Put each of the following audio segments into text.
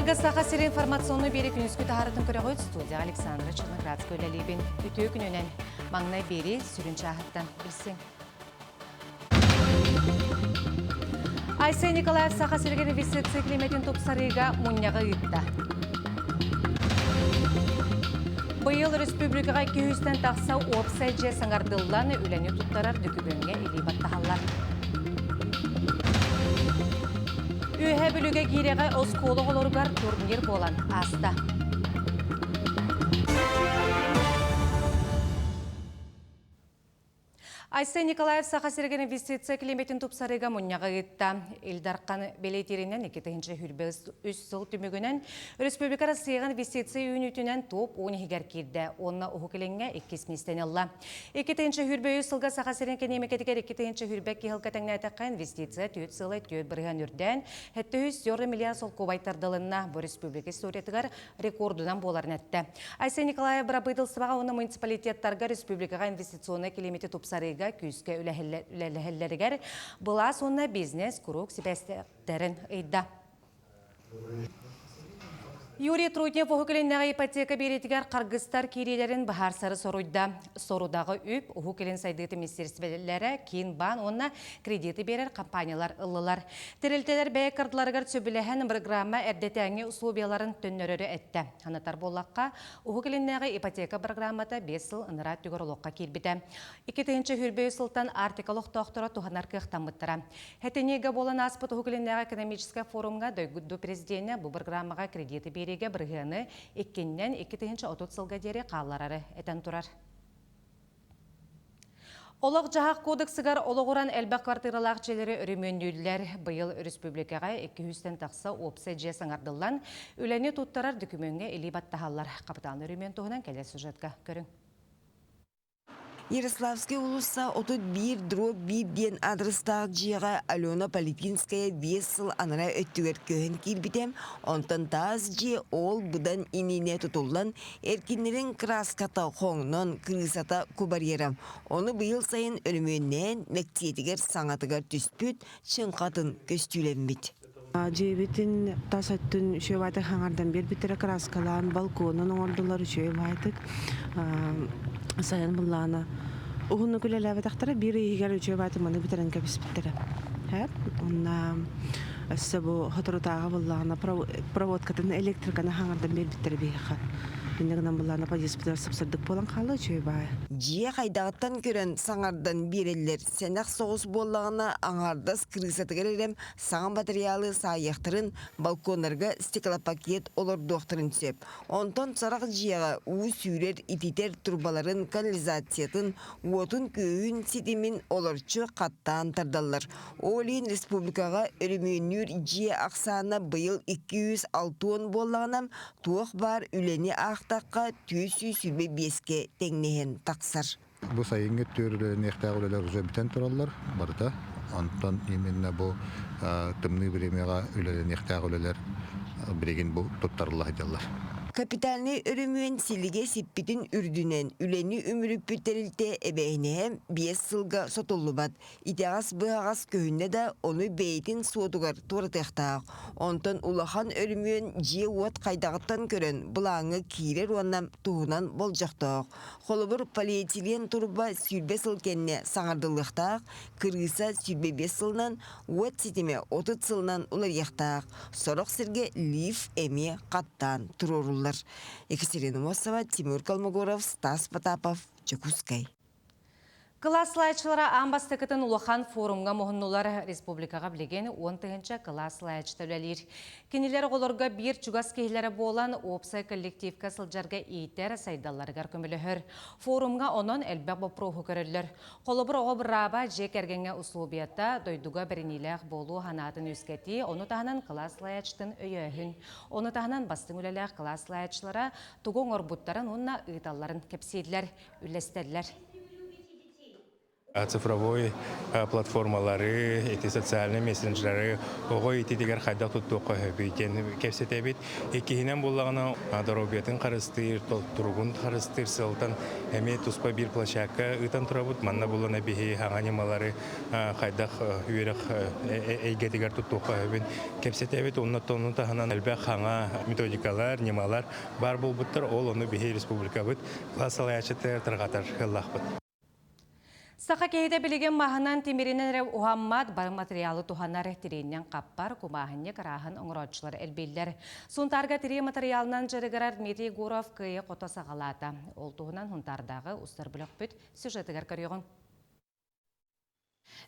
Эфиргэ Саха сири информационный биэри күнүскү таһаарытын көрөҕүт студия Александра Черноградская үлэлиибин. Үтүө күнүнэн маҥнай биэри сүрүн чааһыттан билсиҥ. Айсен Николаев Саха сиригэр инвестиция климатын тупсарыыга мунньаҕы ыытта. Быйыл республикаҕа 200-тэн тахса уопсай дьиэ саҥардыллан үлэни туттарар дөкүбүөҥҥэ илии баттаһаллар. Үөһээ Бүлүүгэ киирэҕэ оскуола оҕолоругар турнир буолан ааста. Айсен Николаев Саха сиригэр инвестиция климатын тупсарыыга мунньаҕы ыытта. Ил Дархан бэлиэтииринэн 2023 сыл түмүгүнэн Республика Россияҕа инвестиция үүнүүтүнэн топ 10 иһигэр киирдэ уонна Уһук Илиҥҥэ иккис миэстэни ылла. 2023 сылга Саха сирин экэниэмикэтигэр 2022 сылга тэҥнээтэххэ инвестиция түөрт сыалай түөрт бырыһыан үрдээн, 704 миллиард солкуобай тардылынна. Бу республика историятыгар рекордунан буоларын эттэ. Айсен Николаев бырабыыталыстыбаҕа уонна муниципалитеттарга республикаҕа инвестиционнай климати тупсарыыга күүскэ үлэлэһэллэригэр былаас уонна бизнес куруук сибээстэрин ыйда. Юрий Трутнев Уһук Илиннээҕи ипотека биэриитигэр харгыстар киириилэрин быһаарсары соруйда. Сорудаҕы үп Уһук Илин сайдыыта министиэристибэлэрэ, Киин баан уонна кредиты биэрэр компаниялар ыллылар. Тэрилтэлэр бэйэ кардыларыгар сөбүлэһэн программа эрдэтээҥҥи условияларын төннөрөрү эттэ. Санатар буоллахха, Уһук Илиннээҕи ипотека программата 5 сыл ынараа өттүгэр олоххо киирбитэ. 2023 сылтан Арктика олохтоохторо туһанар кыахтаммыттара. Хэтиниигэ буолан ааспыт Уһук Илиннээҕи экономическай форумҥа дойду президенэ бу программаҕа кредиты биэриигэ бырыһыаны иккиннэн 2030 сылга диэри хаалларары этэн турар. Олох-дьаһах кодексыгар олоҕуран элбэх квартиралаах дьиэлэри өрөмүөннүүллэр. Быйыл өрөспүүбүлүкэҕэ 200-тэн тахса уопсай дьиэ саҥардыллан, үлэни туттарар дөкүмүөҥҥэ илии баттаһаллар. Хапытаалынай өрөмүөн туһунан кэлэр сюжетка көрүҥ. Ярославскай уулусса 31 дробь 1 диэн адрестаах дьиэҕэ Алена Полипинская биэс сыл анараа өттүгэр көһөн киирбитэ. Онтон таас дьиэ ол быдан иннинэ тутуллан, Эркиннэрин кырааската хоҥнон, кырыысата кубарыйара. Ону быйыл сайын өрөмүөннээн, мэктиэтигэр саҥатыгар түспүт, чыҥхатын көстүүлэммит. Дьиэбитин тас өттүн үчүгэй баайтык хаҥардан биэрбиттэрэ, кырааскалаан, балконун оҥордулар үчүгэй баайтык. Сайын былаана уһуннук үлэлээбэтэхтэрэ, биир ый иһигэр үчүгэй баайтык маны бүтэрэн кэбиспиттэрэ. Уонна өссө бу соторутааҕы буллаҕына проводкатын электриканы хаҥардан биэрбиттэрэ биһиэхэ. Инньэ гынан буллаҕына подъезпытыгар сып-сырдык буолан хаалла үчүгэй баайа. Дьиэ хайдаҕыттан көрөн саҥардан биэрэллэр. Сэнэх соҕус буоллаҕына аҥаардас крысатыгар эрэ саҥа матырыйаалы саайыахтарын, балконнарга стеклопакет олордуохтарын сөп. Онтон сорох дьиэҕэ уу сүүрэр, ититэр турбаларын, канализациятын, уотун-күөһүн ситимин олорчу хаттаан тардаллар. Ол иһин республикаҕа өрөмүөннүүр дьиэ ахсаана быйыл 260 буоллаҕына, туох баар үлэни аахтахха 425-кэ тэҥнэһэн тахсар. Бу сайыҥҥы өттүгэр үлэлэниэхтээх үлэлэр уже бүтэн тураллар барыта. Онтон именно бу тымныы бириэмэҕэ үлэлэниэхтээх үлэлэр билигин бу туттарылла сылдьаллар. Капитальнай өрөмүөн силигэ сиппитин үрдүнэн үлэни үмүрүппүт тэрилтэ эбээһинэһэ биэс сылга сотуллубат. Итэҕэс-быһаҕас көһүннэ да, ону бэйэтин суотугар туоратыахтаах. Онтон улахан өрөмүөн дьиэ-уот хайдаҕыттан көрөн былааҥҥа киирэр уонна туһунан болдьохтоох. Холобур, полиэтилен турба 20 сыл кэннэ саҥардыллыахтаах, кырыыса 25 сылынан, уот ситимэ 30 сылынан уларыйыахтаах. Сорох сиргэ лифт эмиэ хаттаан туруоруллар. Екатерина Мосова, Тимур Колмогоров, Стас Потапов, Дьокуускай. Кылаас салайааччылара аан бастакытын улахан форумҥа муһуннулар. Республикаҕа билигин 10 000 кылаас салайааччыта үлэлиир. Кинилэр оҕолорго биир чугас киһилэрэ буолан, уопсай коллективка сылдьарга иитэр, сайдалларыгар көмөлөһөр. Форумҥа онон элбэх боппуруоһу көрөллөр. Холобур, оҕо бырааба, дьиэ кэргэҥҥэ усулуобуйата, дойдуга бэриниилээх буолуу санаатын үөскэтии, ону таһынан кылаас салайааччытын өйөөһүн. Ону таһынан бастыҥ үлэлээх кылаас салайааччылара тугу оҥорбуттарын уонна ыыталларын кэпсииллэр. үллэстэллэр. Цифровой платформалары, ити социальный мессенджеры оҕо ититигэр хайдах туттуохха сөбүй диэн кэпсэтэбит. Иккиһинэн буоллаҕына, доруобуйатын харыстыыр, туругун харыстыыр сыалтан эмиэ туспа биир площадка ыытан турабыт. Манна булана биһи хаҥа ньымалары хайдах үөрэх эйгэтигэр туттуохха сөбүн кэпсэтэбит. Онно ону таһынан элбэх хаҥа методикалар, ньымалар баар буолбуттар. Ол ону биһи республикабыт класс салайааччытыгар тарҕатар кыаллаахпыт. Саха киһитэ билигин маһынан тимиринэн эрэ уһаммат, бары материалы туһанар, тирииннэн хаппар, кумааһынньык арааһын оҥорооччулар элбииллэр. Сунтаарга тирии матырыйаалынан дьарыгырар Дмитрий Егоров кыайа-хото саҕалаата. Ол туһунан Сунтаардааҕы устар бөлөхпүт сюжетыгар көрүөҕүҥ.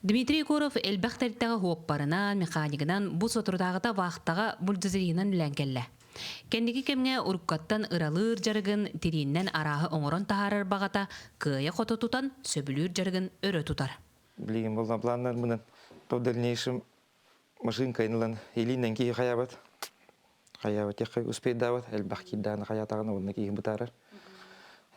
Дмитрий Егоров элбэх тэрилтэҕэ уоппарынан, механигынан бу соторутааҕыта вахтаҕа бульдозеринан үлээн кэллэ. Кэнники кэмҥэ уруккаттан ыралыыр дьарыгын тирииннэн арааһы оҥорон таһаарар баҕата кыайа-хото тутан, сөбүлүүр дьарыгын өрө тутар. Билигин буолла планнарбынан то в дальнейшем машинка ылан илиинэн киһи хайаабат. Хайаабат тиэххэ успейдаабат, элбэх киирдэҕинэ хайаатаҕына уонна киһи бытаарар.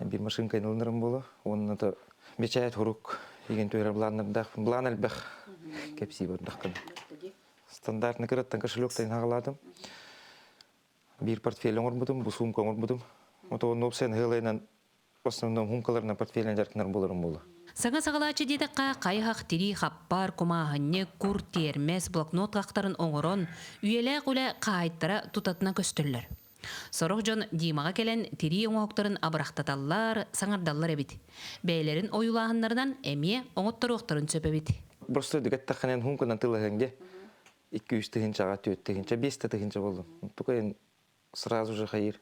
Биир машинка ылынарым буолуо. Уонна то бэчээт хурук игин түһэрэр планнардаах. План элбэх кэпсии бардаххына. Стандартный кыраттан кошелектан хаҕалаатым. Биир портфель оҥорбутум, бу сумка оҥорбутум. Вот онно уопсайын ыһыалайынан в основном хумкаларынан портфелинэн дьарыктанар буоларым буолла. Саҥа саҕалааччы диэтэххэ, хайыһах, тирии хаппар, кумааһынньык, кур, тиэрмэс, блокнот хахтарын оҥорон, үйэлээх үлэ хаһаайыттара тутатына көстөллөр. Сорох дьон Димаҕа кэлэн тирии оҥоһуктарын абырахтаталлар, саҥардаллар эбит. Бэйэлэрин ойуулааһыннарынан эмиэ оҥотторуохтарын сөп эбит. Просто дүгэттэххинэн хумканан тылаһыҥ дьэ. 2-3 тыһыынчаҕа, 4 тыһыынча, 5 да тыһыынча буоллун. Только сразу же хайыр.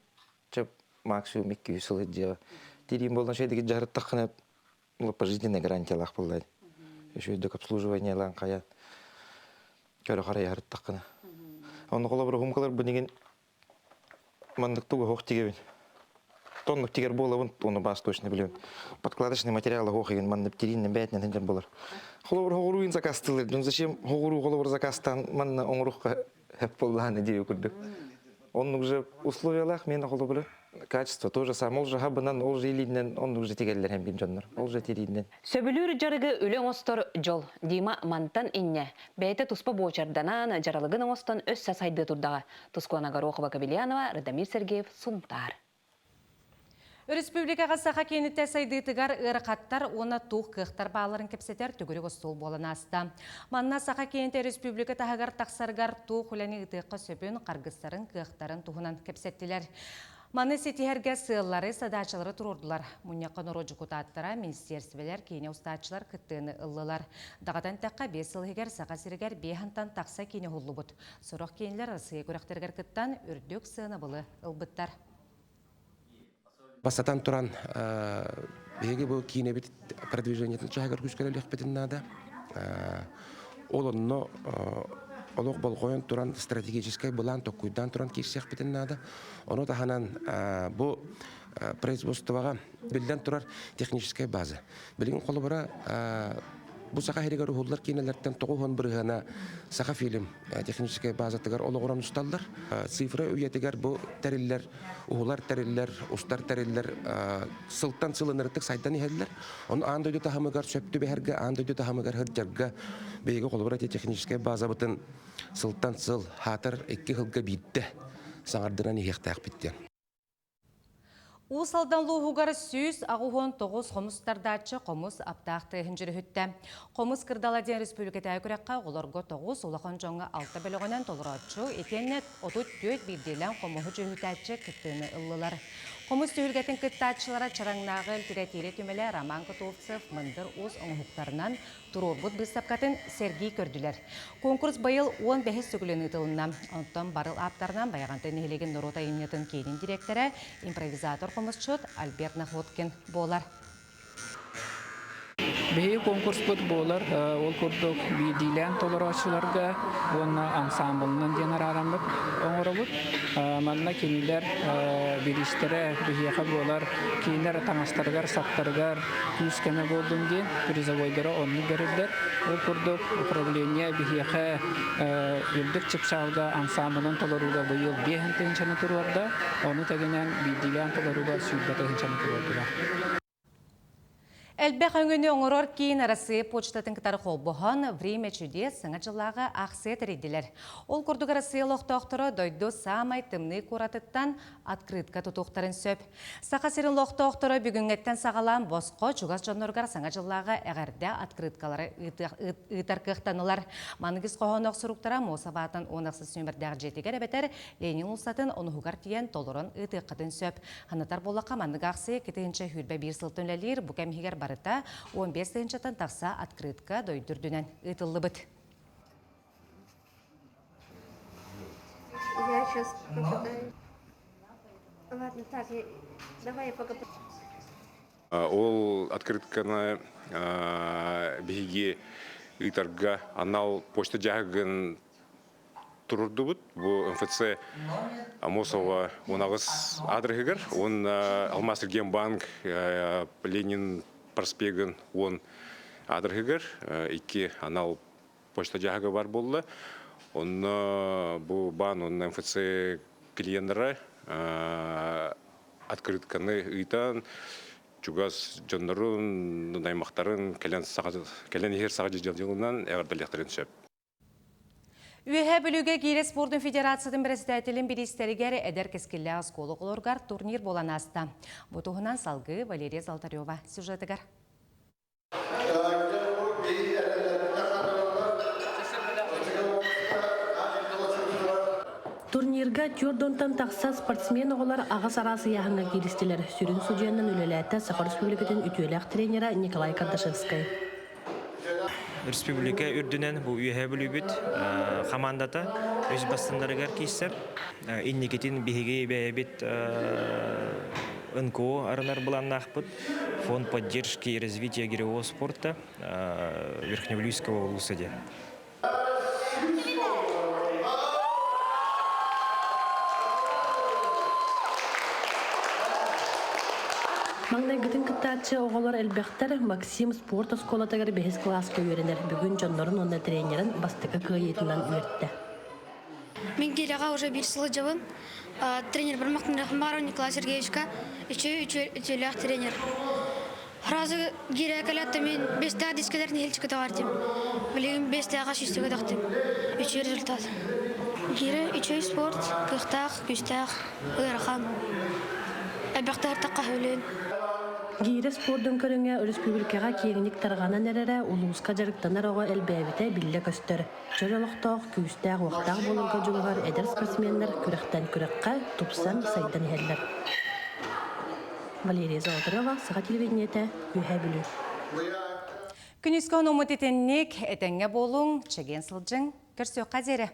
Чэ максимум 200 сыл дьиэҕэ. Тириим буолан шейдики дьарыттаххына пожизненная гарантиялаах буолла. Үчүгэйдик обслуживаниелаан хайаан көрө харайа Онно холобур хумкалар бунигин маннык тугу хоох тигебин. Тоннук тигер буолабын, оны баас точно билебин. Подкладочный материал хоох игин маннык тирииннен бээтинен сылдьар болар. Холобур хоҕуруин заказтыылар. Ну зачем хоҕуруу холобур заказтаан манна оҥорухха хөп буоллааны диэби курдук. Оннук же условиялаах мен холобура качество тоже самое. Ол же хабынан, ол же илиинен, оннук же тигеллер hem дьоннор. Ол же тирииннен. Сөбүлүүр дьарыгы үлэ оҥостор дьол. Дима мантан инньэ. Бэйэтэ туспа буочарданан, дьаралыгын оҥостон өссө сайдыы турдаҕа. Тускуана Горохова-Кобельянова, Радомир Сергеев, Сунтаар. Өрөспүүбүлүкэҕэ саха киинитэ сайдыытыгар ыарахаттар уонна туох кыахтар баалларын кэпсэтэр төгүрүк остуол буолан ааста. Манна саха киинитэ өрөспүүбүлүкэ таһыгар тахсарыгар туох үлэни ыытыахха сөбүн, харгыстарын, кыахтарын туһунан кэпсэттилэр. Маны ситиһэргэ сыаллары, садаачалары туруордулар. Мунньахха норуот дьокутааттара, министиэрстибэлэр, киинэ устааччылар кыттыыны ыллылар. Даҕатан эттэххэ, 5 сыл иһигэр Саха сиригэр биэһантан тахса киинэ уһуллубут. Сорох киинэлэр Россия күрэхтэригэр кыттан, үрдүк сыанабылы ылбыттар. Бастатан туран, биһиги бу киинэбит продвижениетын чаһыгар күүскэлэлиэхпитин наада. Ол онно олох болҕойон туран стратегическай былаан токкуйдаан туран киирсиэхпитин наада. Ону таһынан бу производствоҕа биллэн турар техническэй база. Билигин холобура бу Саха сиригэр уһуллар киинэлэртэн 90 бырыһыана Сахафильм техническэй базатыгар олоҕуран усталлар. Цифра үйэтигэр бу тэриллэр, уһулар тэриллэр, устар тэриллэр сылтан сыл ынырытык сайдан иһэллэр. Ону аан дойду таһымыгар сөп түбэһэргэ, аан дойду таһымыгар сылдьарга биһиги холобура техническэй базабытын сылтан сыл хаатар икки сылга биирдэ саҥардынан иһиэхтээхпит диэн. Уус Алдан улууһугар 189 хомус тардааччы хомус аптаах тыаһын дьүрүһүттэ. Хомус кырдала диэн республикатааҕы күрэххэ оҕолорго 9, улахан дьоҥҥо 6 бөлөҕүнэн толорооччу, итиэннэ 34 биирдиилээн хомуһу дьүһүтээччи кыттыыны ыллылар. Хомус түһүлгэтин кыттааччылара Чараҥнааҕы литэрэтиирэ түмэлэ Роман Готовцев Мындыр уус оҥоһуктарынан туруорбут быыстапкатын сэргии көрдүлэр. Конкурс быйыл 15 төгүлүн ыытылынна. Онтон барыл ааптарынан Байаҕантай нэһилиэгин норуот айымньытын киинин дириэктэрэ, импровизатор-хомусчут Альберт Находкин буолар. Биһиги конкурспут буолар ол курдук биирдиилээн толорооччуларга уонна ансаамбылынан диэн араараммыт оҥоробут. Манна кинилэр бириистэрэ биһиэхэ буолар кинилэр таҥастарыгар, саптарыгар күүс-көмө буоллун диэн призовойдара оннук бэриллэр. Ол курдук управление биһиэхэ үрдүк чыпчаалга ансаамбылын толорууга быйыл биэһин тыһыынчаны туруорда, ону тэҥинэн биирдиилээн толорууга 20 тыһыынчаны туруордулар. Элбэх өҥөнү оҥорор киин Арассыыйа почтатын кытары холбоһон «Время чудес» саҥа дьыллааҕы аахсыйа тэрийдилэр. Ол курдук Арассыыйа олохтоохторо дойду саамай тымныы куоратыттан открытка тутуохтарын сөп. Саха сирин олохтоохторо бүгүҥҥэттэн саҕалаан босхо чугас дьонноругар саҥа дьыллааҕы эҕэрдэ открыткалары ыытар кыахтанылар. Маныгыс хоһоонноох суруктара Муосабаатан 10 нүөмэрдээх дьиэтигэр эбэтэр Ленин уулуссатын онуһугар тиийэн толорон ыытыаххытын сөп. Санатар буоллахха, маннык аахсыйа 2021 сылтан үлэлиир, бу кэм иһигэр барыта 15 тыһыынчаттан тахса открытка дойду үрдүнэн ыытыллыбыт. Я сейчас попытаюсь. Ладно, так, я... давай я пока... Ол открытканы биһиги ыытарга анал почта дьаһыгын турурдубут. Бу МФЦ Амосова 18 адрыһыгар, уонна Алмаз Банк Ленин проспегын 10 адрыһыгар икки анал почта дьаһыга бар буолла. Онно бу баан уонна МФЦ клиеннара открытканы ыытан чугас дьоннорун, аймахтарын кэлэн кэлэн иһэр саҕа дьылынан эҕэрдэлиэхтэрин сөп. Үөһээ Бүлүүгэ киирэ спордун федерациятын председателин бириистэригэр эдэр кэскиллээх оскуола оҕолоругар турнир буолан ааста. Бу туһунан салгыы Валерия Золотарева сюжетыгар. Турнирга түөрт тахса спортсмен оҕолор аҕыс араас ыйааһыҥҥа кииристилэр. Сүрүн судьуйанан үлэлээтэ Саха Республикатын үтүөлээх тренера Николай Кардашевскай. Республика үрдүнэн бу Үөһээ Бүлүүбүт хамаандата үс бастыннарыгар киирсэр. Инникитин биһиги бэйэбит НКО арынар былааннаахпыт. Фонд поддержки и развития гиревого спорта Верхневилюйского улуса диэн. Маҥнайгытын кыттааччы оҕолор элбэхтэр. Максим спорт оскуолатыгар бэһис кылааска үөрэнэр. Бүгүн дьоннорун уонна тренерин бастакы кыайыытынан үөртэ. Мин киилэҕэ уже биир сылдьабын. Тренер Бармахтин Николай Сергеевичка үчүгэй үчүгэй тренер. Сразу киирэ кэлээт мин бэстээх дискэлэр нэһилчик көтөҕөр этим. Билигин бэстээҕэ сүүстэ көтөхтүм. Үчүгэй результат. Киирэ үчүгэй спорт, кыахтаах, күүстээх, ыарахан. Элбэхтэ артахха өлүөн. Гиирэ спордун көрүҥэ өрөспүүбүлүкэҕэ киэҥник тарҕанан эрэрэ, улууска дьарыктанар оҕо элбээбитэ биллэ көстөр. Чөл олохтоох, күүстээх-уохтаах буоларга дьулуһар эдэр спортсменнар күрэхтэн күрэххэ тупсан, сайдан иһэллэр. Валерия Золотарева, Саха телевидениетэ, Үөһээ Бүлүү. Күнүскэ онуммут итинник, этэҥҥэ буолуҥ, чэгиэн сылдьыҥ, көрсүөххэ диэри.